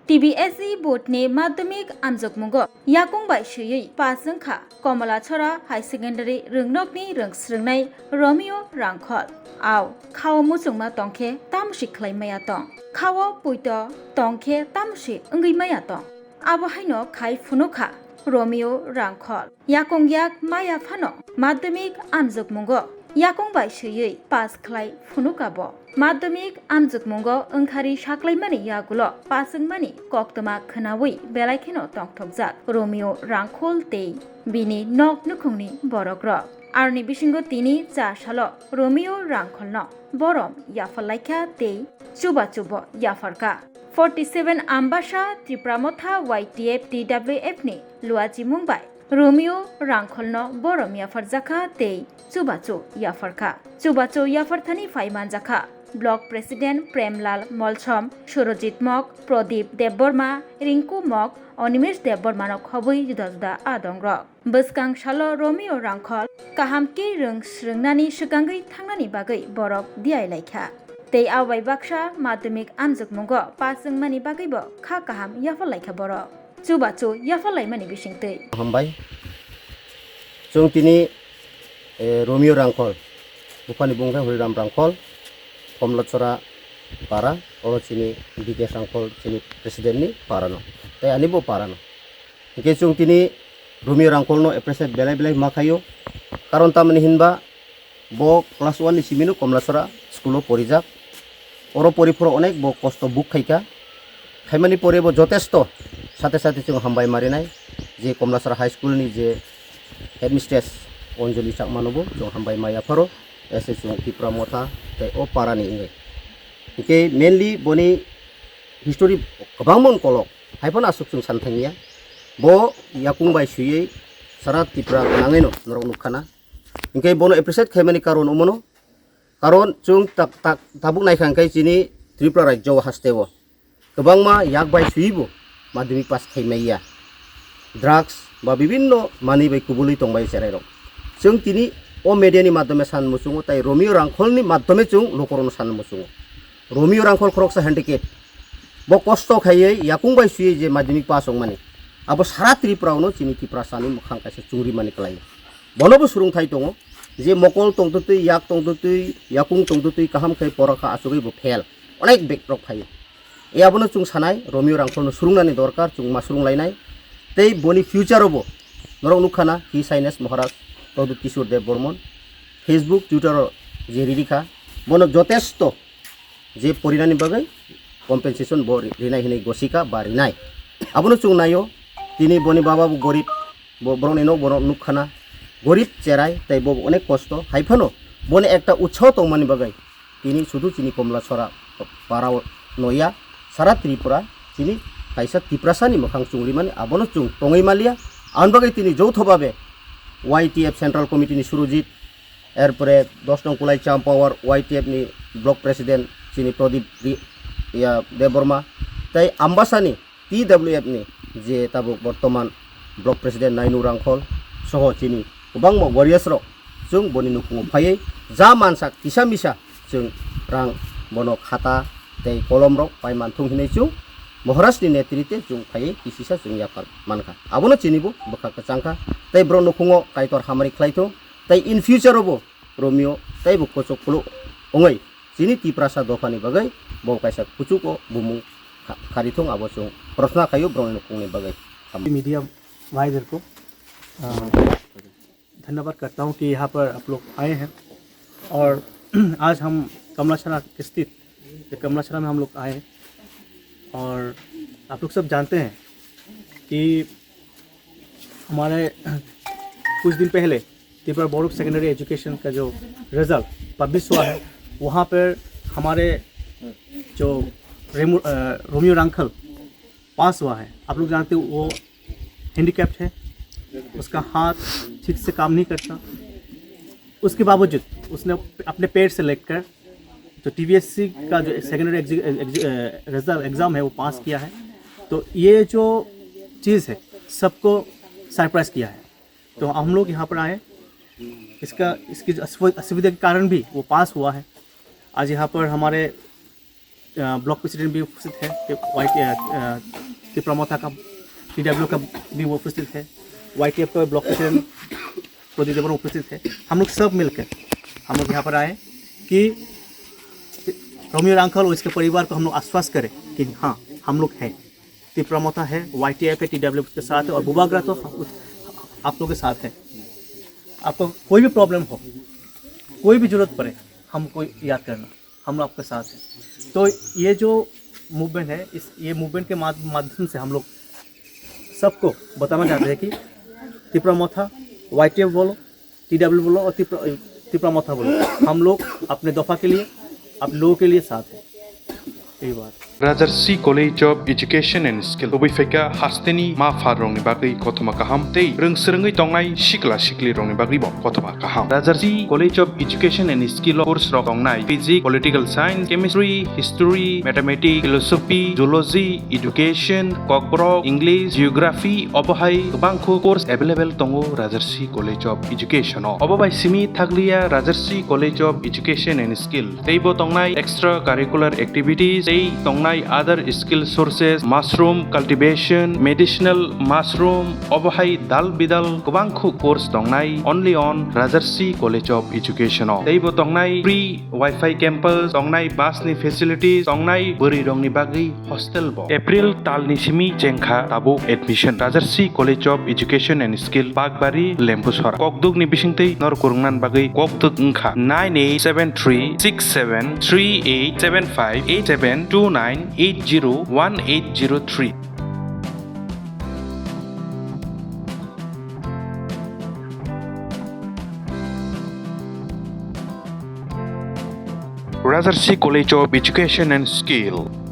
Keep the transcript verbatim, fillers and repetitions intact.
T B S E board ni madhyamik amjokmungo yakung bai swiwi pass wngkha Komolachora High Secondary rwngnokni rwngsrwngnai Romeo Rangkhol. Ao khao muchungma tongkhe tamsi khlai maya tong, khao puito tongkhe tamsi wngwi maya tong. Abo haino khai phunukha Romeo Rangkhol. Yakung yak maya phano madhyamik amjokmungo yakung bai swiwi pass khlai phunukha bo. Madhyamik amjokmungo wngkhari saklaimani yagulo pass wngmani koktwma khwnawi belai kheno tongthokjak Romeo Rangkhol tei bini nok nukhungni borokrok. Aroni bisingo tini cha salo Romeo Rangkholno borom yapharlaikha tei chubachubo yapharkha. Forty seven Ambasa Tipra Motha Y T F T W F ni luachimung bai Romeo Rangkholno borom yapharjakha tei chubachu yapharkha. Chubachu yapharthani phai manjakha Block President Premlal Molsom, Surojit Mok, Pradip Debbarma, Rinku Mok, Animesh Debbarmano khobwi juda juda adongrok. Bwskang salo Romeo Rangkhol kaham khe rwng srwngnani swkangwi thangnani bagwi borok diai laikha. Tei abai baksa madhyamik amjokmungo pass wngmani bagwibo kha kaham yapharlaikha borok. Chubachu yapharlaimani bisingtwi. Hambai. Chwng tini, eh, Romeo Rangkhol, buphani bung khe Hariram Rangkhol, Komlachora para, o chini Bikesh Rangkhol, chini president ni para no, tei ani bo para no. Hingke chwng tini Romeo Rangkholno appreciate belai belai ma khaio. Karon tamni hinba bo class one ni simino Komlasora school o porijak. Oro poriphoro onek bo kosto buk khaika. Khaimani pore bo jotesto sate sate chwng hambai marinai je Komlasora High School ni je headmistress Anjali Chakmano bo chwng hambai maya pharo. Ese chwng Tipra Motha tei o para ni wngwi. Hingke mainly boni history kwbangma wng kolok. Haiphano aswk chwng san thangya. Bo yakung bai swiwi sara Tripura gwnangwino norok nukkhana. Hingke bono appreciate khaimani karon omono. Karon chwng tak, tak, tabuk naikha hingke chini Tripura rajyo hasteo kwbangma yak bai swiwi bo madhyamik pass khaimaiya. Drugs ba bibinno manwi bai kubulwi tongbai cherairok. Chwng tini o media ni madhyome san muchungo tei Romeo Rangkholni madhyome chwng lokorokno san muchungo. Romeo Rangkhol khoroksa handicap. Bo kosto khaiwi yakung bai swiwi je madhyamik pass wngmani. Abo sara Tripura-ono chini Tiprasani mwkhang kaisa chungrimani kwlaio. Bono bo swrwngthai tongo je mokol tongtwtwi, yak tongtwtwi, yakung tongtwtwi kaham khai pora kha achugwi bo fail. Onek bekrok phaio. E abono chwng sanai Romeo Rangkholno swrwngnani dorkar chwng ma swrwnglainai. Tei boni future-o bo norok nukkhana His Highness Maharaj Pradyut Kishore Dev Barman Facebook, Twitter-o je riri kha bono jotesto je porinani bagwi compensation bo ri-, rinai hinwi gosika ba rinai. Abono chwng naio, tini boni baba bo gorib, bo borokni nok bono nukkhana, gorib cherai, tei bo onek kosto, haiphano boni ekta utsaho tongmani bagwi tini sudu chini Komlasora parao noya, sara Tripura chini kaisa Tiprasani mwkhang chungrimani abono chwng tongwi maliya. Aboni bagwi tini jouthobabe Y T F Central Committee ni Surojit, erpore dos nong Kulai Cham Power Y T F ni Block President chini Pradip Ri-, ya, Debbarma, tei Ambasani T W F ni je tabuk bortoman Block President Nainu Rangkhol soho chini kwbangma warriors rok chwng boni nukhungo phaiwi ja mansak kisa misa chwng rang bono khata tei kolom rok pai manthung hinwi chwng Maharaj ni netrite chwng phaiwi kisisa chwng yaphar mankha. Abono chini bo bwkha kwchang kha tei borok nukhungo Kaitor hamari khlai thung. Tei in future-o bo Romeo tei bo kuchuk kuluk wngwi chini Tiprasa dophani bagwi bo kaisa kuchugo bumung kha-, khari thung, abo chwng prarthana khaio borokni nukhungni bagwi. Media भाई इधर को, अ, धन्यवाद करता हूँ कि यहाँ पर आप लोग आए हैं और आज हम कमलाछड़ा के स्थित, ये कमलाछड़ा में हम लोग आए हैं और आप लोग सब जानते हैं कि हमारे कुछ दिन पहले Tripura board of secondary education का जो रिजल्ट पब्लिश हुआ है, वहाँ पर हमारे जो रेमो-, अ, रोमियो रांखल पास हुआ है। आप लोग जानते हो वो हैंडीकैप्ड है, उसका हाथ ठीक से काम नहीं करता, उसके बावजूद उसने अपने पैर से लेकर जो टीवीएससी का जो सेकेंडरी एग्जी-, एग्जी-, अ, रिजल्ट एग्ज़ाम है वो पास किया है। तो ये जो चीज़ है सबको सरप्राइज किया है। तो हम लोग यहाँ पर आए, इसका, इसकी जो असु-, असुविधा के कारण भी वो पास हुआ है। आज यहाँ पर हमारे ब्लॉक प्रेसिडेंट भी उपस्थित है, वाई टी, अ, अ, तिपरा मोर्चा का, टीडब्ल्यू का भी वो उपस्थित है, वाईटीएफ का ब्लॉक प्रेसिडेंट प्रदीप देवरा उपस्थित है। हम लोग सब मिलकर हम लोग यहाँ पर आए कि रोमियो अंकल और इसके परिवार को हम लोग आश्वास करें कि हाँ, हम लोग हैं, तिपरा मोर्चा है, वाईटीएफ है, टीडब्ल्यू के साथ है और बुबाग्रा तो आप लोग के साथ है। आपको कोई भी प्रॉब्लम हो, कोई भी जरूरत पड़े, हमको याद करना, हम लोग आपके साथ हैं। तो ये जो मूवमेंट है, इस, ये मूवमेंट के माध-, माध्यम से हम लोग सबको बताना चाहते हैं कि तिपरा मोर्चा, वाईटीएफ बोलो, टीडब्ल्यू बोलो और तिपरा, तिपरा मोर्चा बोलो, हम लोग अपने दफा के लिए, आप लोगों के लिए साथ हैं। यही बात। Rajarsi College of Education and Skill, tubui phaikha hasteni ma pha rokni bagwi kothoma kaham tei rwng swrwngwi tongnai sikla sikli rokni bagwi bo kothoma kaham. Rajarsi College of Education and Skill o course rok tongnai physics, political science, chemistry, history, mathematics, philosophy, zoology, education, kokborok, English, geography, obo hai kwbangkhu course available tongo Rajarsi College of Education o. Obo bai simi thakliya Rajarsi College of Education and Skill teibo tongnai extra curricular activities tei tongnai other skill sources, mushroom cultivation, medicinal mushroom, obo hai dal bidal kwbangkhu course tongnai only on Rajarsi College of Education o. Teibo tongnai free Wi-Fi campus, tongnai bus ni facilities, tongnai bwrwi rokni bagwi hostel bo. April talni simi chengkha tabuk admission. Rajarsi College of Education and Skill, Bakbari, Lembusora. Kokduk ni bisingtwi nor kwrwngna bagwi kokduk wngkha nine eight seven three six seven three eight seven five eight seven two nine eight zero one eight zero three. Rajarsi College of Education and Skill.